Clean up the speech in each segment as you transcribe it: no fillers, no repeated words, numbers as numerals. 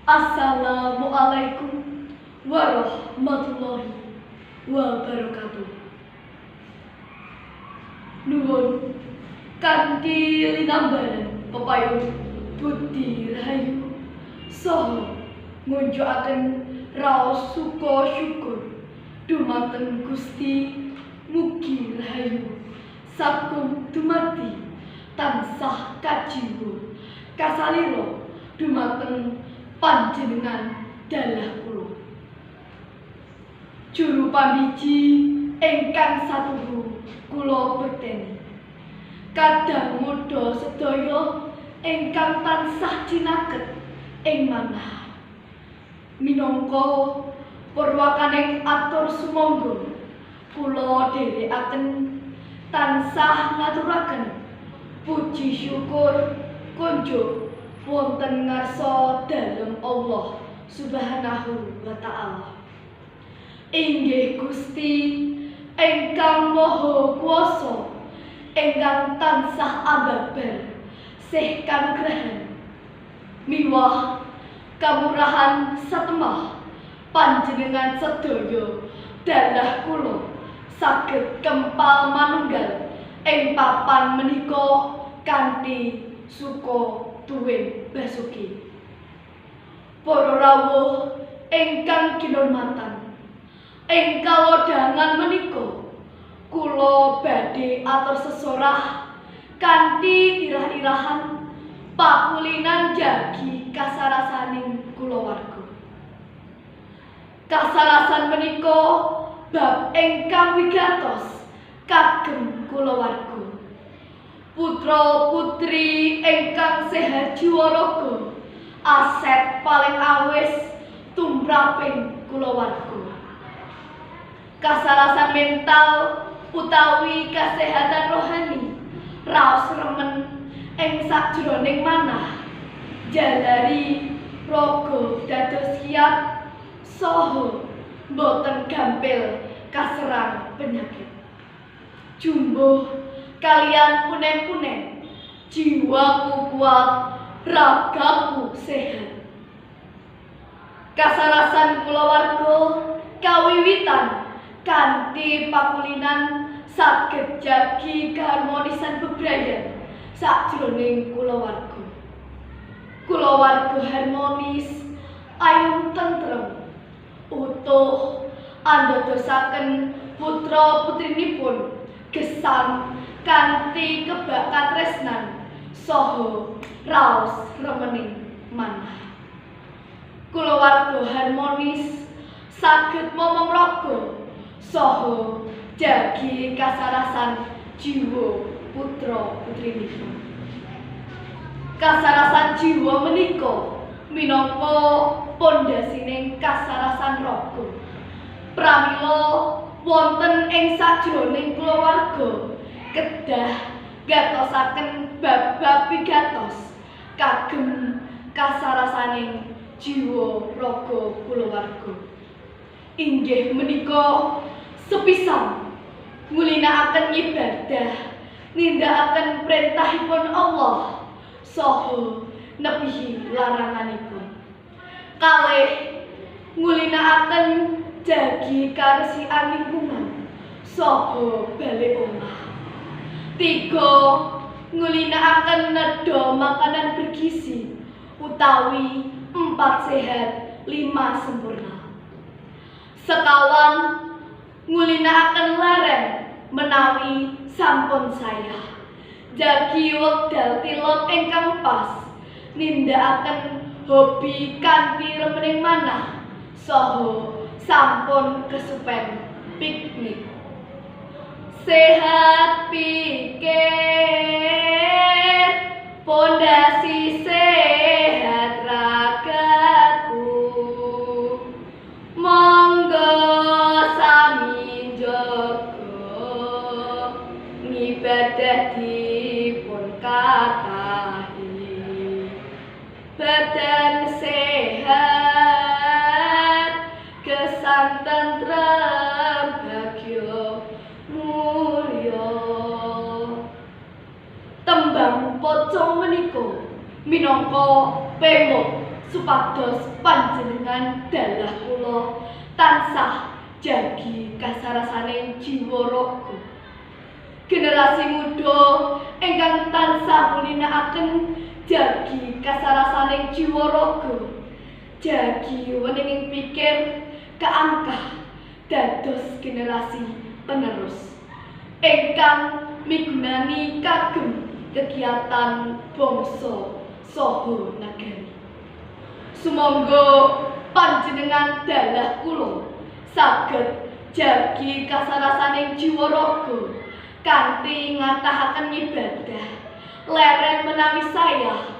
Assalamualaikum warahmatullahi wabarakatuh. Nuwun kanthi linambaran pepayun budi rahayu saha ngunjukaken raos suka syukur dumateng Gusti, mugi rahayu sagung dumadi tansah kajiwa kasalira dumateng panjenengan dalah kula. Juru pambiji ingkang satuhu kula bekteni, kadang muda sedaya ingkang tansah cinaket ing manah. Minangka purwakaning atur sumangga kula dherekaken tansah ngaturaken puji syukur kunjuk wonten ngarsa dalem Allah Subhanahu wa ta'ala. Inggih Gusti ingkang Maha Kuwasa, ingkang tansah ambabar sih kanugrahan miwah kamurahan satemah panjenengan sedaya dalah kula saged kempal manunggal ing papan menika kanthi suka tuwin basuki. Para rawuh ingkang kinurmatan, ing kalodhangan menika kula badhe atur sesorah kanthi irah-irahan pakulinan jagi kasarasaning kulawarga. Kasarasan menika bab ingkang wigatos kagem kulawarga. Putra putri ingkang sehat jiwa raga, aset paling awis tumraping kulawarga. Kasarasan mental utawi kasehatan rohani raos remen ing sakjroning manah, jalari raga dados kiat saha boten gampil kaserang penyakit. Jumbuh kalian punen-punen, jiwaku kuat, ragaku sehat. Kasarasan kulawarga kawiwitan kanthi pakulinan saged jagi keharmonisan bebrayan sakjroning kulawarga. Kulawarga harmonis, ayem tentrem, utuh andadosaken putra putrinipun gesang kanthi kebak katresnan saha raos remening manah. Kulawarga harmonis saged momong raga saha jagi kasarasan jiwa putra putrinipun. Kasarasan jiwa menika minangka pondhasining kasarasan raga. Pramila wonten ing sajroning kulawarga kedah gatosaken bab-bab wigatos kagem kasarasaning jiwa raga kulawarga. Inggih menika sepisan ngulinakaken ibadah, nindakaken perintahipun Allah saha nebihi laranganipun. Kalih ngulinakaken jagi karesikan lingkungan saha bale omah. Tiga, ngulinakaken nedha makanan bergizi utawi 4 sehat 5 sempurna. Sekawan, ngulinakaken leren menawi sampun sayah. Jagi wekdal tilem ingkang pas, nindakaken hobi kanthi remening manah saha sampun kesupen piknik. Sehat pikir, pondasi sehat ragaku. Monggo sami njaga ngibadah dipun katahi. Badan sehat, gesang tentrem bagya mulya. Tembang pocong menika minangka pemuk supados panjenengan dalah kula tansah jagi kasarasaning jiwa raga. Generasi muda ingkang tansah mulinakaken jagi kasarasaning jiwa raga, jagi weninging pikir, kaangkah dados generasi penerus ingkang migunani kagem kegiatan bangsa saha nagari. Sumangga panjenengan dalah kula saged jagi kasarasaning jiwa raga kanthi ngatahaken ibadah, leren menawi saya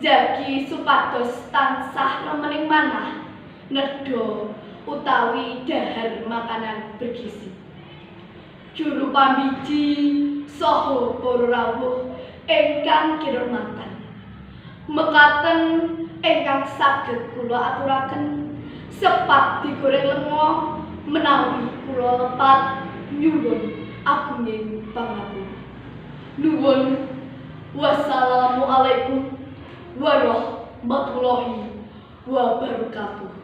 jagi supados tansah remening manah nedha utawi dahar makanan bergizi. Juru pambiji saha para rawuh ingkang kinurmatan, mekaten ingkang saged kula aturaken. Sepat digoreng lenga menawi kula lepat, nyuwun agunging pangapura. Nuwun. Wassalamualaikum warahmatullahi wabarakatuh.